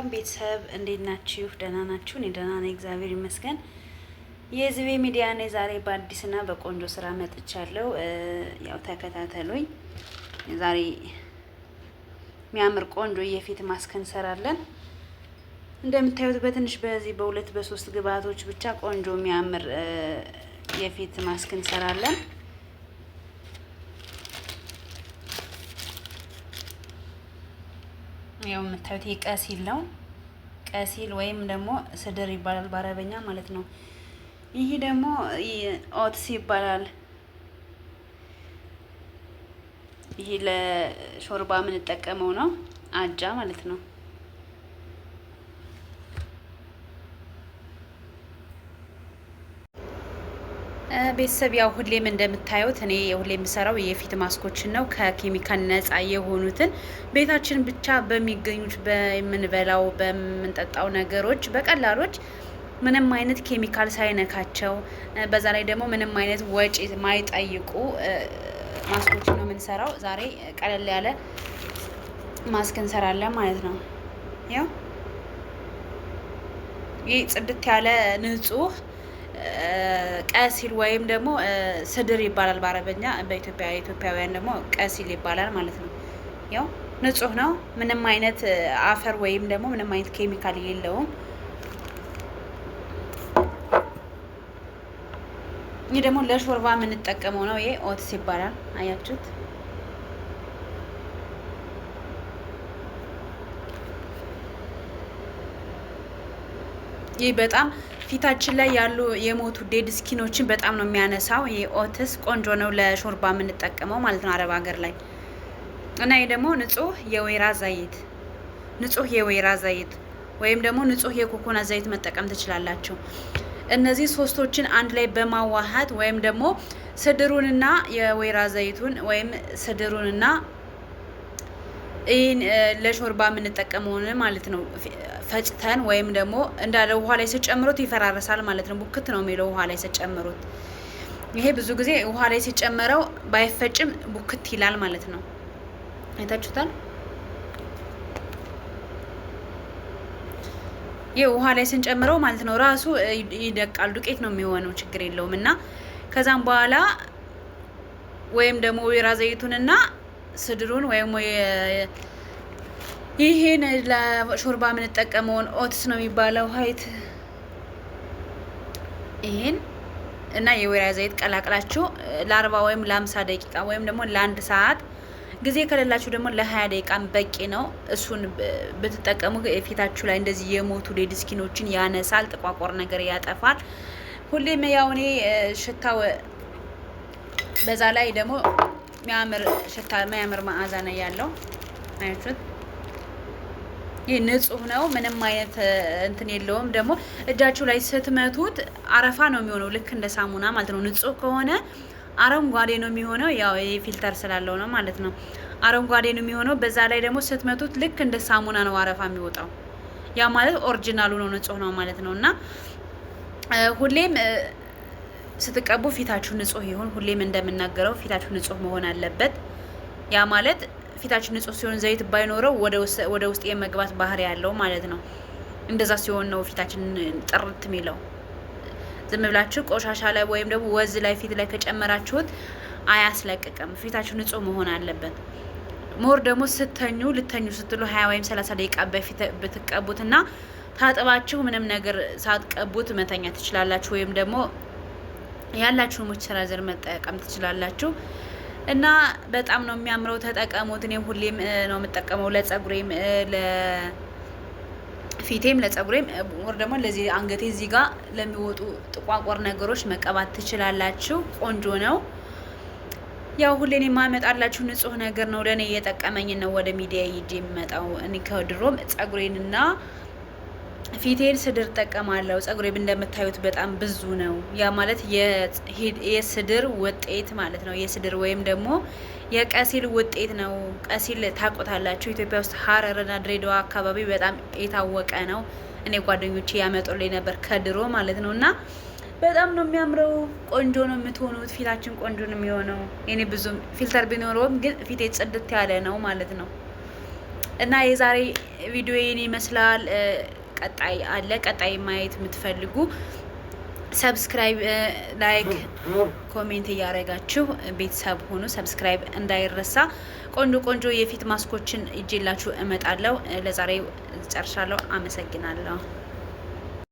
ቤተሰብ እንዴት ናችሁ? ደህና ናችሁ? እኔ ደህና ነኝ፣ እግዚአብሔር ይመስገን። የዝቤ ሚዲያ ነኝ። ዛሬ በአዲስና በቆንጆ ስራ መጥቻለሁ። ያው ተከታተሉኝ። ዛሬ የሚያምር ቆንጆ የፊት ማስክ እንሰራለን። እንደምታዩት በትንሽ በዚህ በሁለት በሶስት ግብአቶች ብቻ ቆንጆ የሚያምር የፊት ማስክ እንሰራለን። ያው የምታዩት ይሄ ቀሲል ነው። ቀሲል ወይም ደግሞ ስድር ይባላል በአረበኛ ማለት ነው። ይሄ ደግሞ oats ይባላል። ይሄ ለሾርባ የምንጠቀመው ነው፣ አጃ ማለት ነው። ቤተሰብ ያው ሁሌም እንደምታዩት እኔ ሁሌም የምሰራው የፊት ማስኮችን ነው። ከኬሚካል ነጻ የሆኑትን ቤታችን ብቻ በሚገኙት በምንበላው በምንጠጣው ነገሮች በቀላሎች ምንም አይነት ኬሚካል ሳይነካቸው በዛ ላይ ደግሞ ምንም አይነት ወጪ ማይጠይቁ ማስኮችን ነው የምንሰራው። ዛሬ ቀለል ያለ ማስክ እንሰራለን ማለት ነው። ያው ይህ ጽድት ያለ ንጹህ ቀሲል ወይም ደግሞ ስድር ይባላል በአረበኛ። በኢትዮጵያ ኢትዮጵያውያን ደግሞ ቀሲል ይባላል ማለት ነው። ያው ንጹህ ነው። ምንም አይነት አፈር ወይም ደግሞ ምንም አይነት ኬሚካል የለውም። ይህ ደግሞ ለሾርባ የምንጠቀመው ነው። ይሄ oats ይባላል። አያችሁት? ይህ በጣም ፊታችን ላይ ያሉ የሞቱ dead skin ኦችን በጣም ነው የሚያነሳው። ይሄ oats ቆንጆ ነው ለሾርባ የምንጠቀመው ማለት ነው አረብ ሀገር ላይ እና ይህ ደግሞ ንጹህ የወይራ ዘይት ንጹህ የወይራ ዘይት ወይም ደግሞ ንጹህ የኮኮናት ዘይት መጠቀም ትችላላችሁ። እነዚህ ሶስቶችን አንድ ላይ በማዋሃድ ወይም ደግሞ ስድሩንና የወይራ ዘይቱን ወይም ስድሩንና ይህን ለሾርባ የምንጠቀመውን ማለት ነው ፈጭተን ወይም ደግሞ እንዳለ ውሃ ላይ ስጨምሩት ይፈራረሳል ማለት ነው። ቡክት ነው የሚለው ውሃ ላይ ስጨምሩት። ይሄ ብዙ ጊዜ ውሃ ላይ ሲጨመረው ባይፈጭም ቡክት ይላል ማለት ነው። አይታችሁታል። ይህ ውሃ ላይ ስንጨምረው ማለት ነው ራሱ ይደቃል፣ ዱቄት ነው የሚሆነው። ችግር የለውም እና ከዛም በኋላ ወይም ደግሞ ወይራ ዘይቱንና ስድሩን ወይም ይሄን ለሾርባ የምንጠቀመውን oats ነው የሚባለው ሀይት ይሄን እና የወይራ ዘይት ቀላቅላችሁ ለ40 ወይም ለ50 ደቂቃ ወይም ደግሞ ለአንድ ሰዓት ጊዜ ከሌላችሁ ደግሞ ለ20 ደቂቃ በቂ ነው። እሱን ብትጠቀሙ ፊታችሁ ላይ እንደዚህ የሞቱ dead skin ኦችን ያነሳል፣ ጥቋቆር ነገር ያጠፋል። ሁሌም ያው እኔ ሽታው በዛ ላይ ደግሞ የሚያምር ሽታ የሚያምር መዓዛ ነው ያለው። አያችሁት? ይህ ንጹህ ነው። ምንም አይነት እንትን የለውም። ደግሞ እጃችሁ ላይ ስትመቱት አረፋ ነው የሚሆነው፣ ልክ እንደ ሳሙና ማለት ነው። ንጹህ ከሆነ አረንጓዴ ነው የሚሆነው። ያው ይሄ filter ስላለው ነው ማለት ነው። አረንጓዴ ነው የሚሆነው። በዛ ላይ ደግሞ ስትመቱት ልክ እንደ ሳሙና ነው አረፋ የሚወጣው። ያ ማለት original ኡ ነው፣ ንጹህ ነው ማለት ነው። እና ሁሌም ስትቀቡ ፊታችሁ ንጹህ ይሁን። ሁሌም እንደምናገረው ፊታችሁ ንጹህ መሆን አለበት። ያ ማለት ፊታችሁ ንጹህ ሲሆን ዘይት ባይኖረው ወደ ውስጥ የመግባት ባህሪ ያለው ማለት ነው። እንደዛ ሲሆን ነው ፊታችን ጥርት የሚለው። ዝም ብላችሁ ቆሻሻ ላይ ወይም ደግሞ ወዝ ላይ ፊት ላይ ከጨመራችሁት አያስለቅቅም። ፊታችሁ ንጹህ መሆን አለበት። more ደግሞ ስተኙ ልተኙ ስትሉ 20 ወይም 30 ደቂቃ በፊት ብትቀቡትና ታጥባችሁ ምንም ነገር ሳትቀቡት መተኛ ትችላላችሁ። ወይም ደግሞ ያላችሁ moisturizer መጠቀም ትችላላችሁ። እና በጣም ነው የሚያምረው። ተጠቀሙት። እኔም ሁሌም ነው የምጠቀመው ለጸጉሬም፣ ለፊቴም፣ ለጸጉሬም ወር ደግሞ ለዚህ አንገቴ እዚህ ጋር ለሚወጡ ጥቋቆር ነገሮች መቀባት ትችላላችሁ። ቆንጆ ነው። ያው ሁሌን የማመጣላችሁ ንጹህ ነገር ነው። ለእኔ እየጠቀመኝ ነው ወደ ሚዲያ ይዤ የሚመጣው። እኔ ከድሮም ጸጉሬንና ፊቴን ስድር እጠቀማለሁ። ጸጉሬም እንደምታዩት በጣም ብዙ ነው። ያ ማለት የስድር ውጤት ማለት ነው። የስድር ወይም ደግሞ የቀሲል ውጤት ነው። ቀሲል ታውቁታላችሁ። ኢትዮጵያ ውስጥ ሀረርና ድሬዳዋ አካባቢ በጣም የታወቀ ነው። እኔ ጓደኞቼ ያመጡልኝ ነበር ከድሮ ማለት ነው። እና በጣም ነው የሚያምረው። ቆንጆ ነው የምትሆኑት። ፊታችን ቆንጆ ነው የሚሆነው። እኔ ብዙም filter ቢኖረውም ግን ፊቴ ጽድት ያለ ነው ማለት ነው። እና የዛሬ ቪዲዮ ይህን ይመስላል። ቀጣይ አለ። ቀጣይ ማየት የምትፈልጉ subscribe፣ like፣ comment እያደረጋችሁ ቤተሰብ ሁኑ። Subscribe እንዳይረሳ። ቆንጆ ቆንጆ የፊት ማስኮችን ይዤላችሁ እመጣለሁ። ለዛሬ ጨርሻለሁ። አመሰግናለሁ።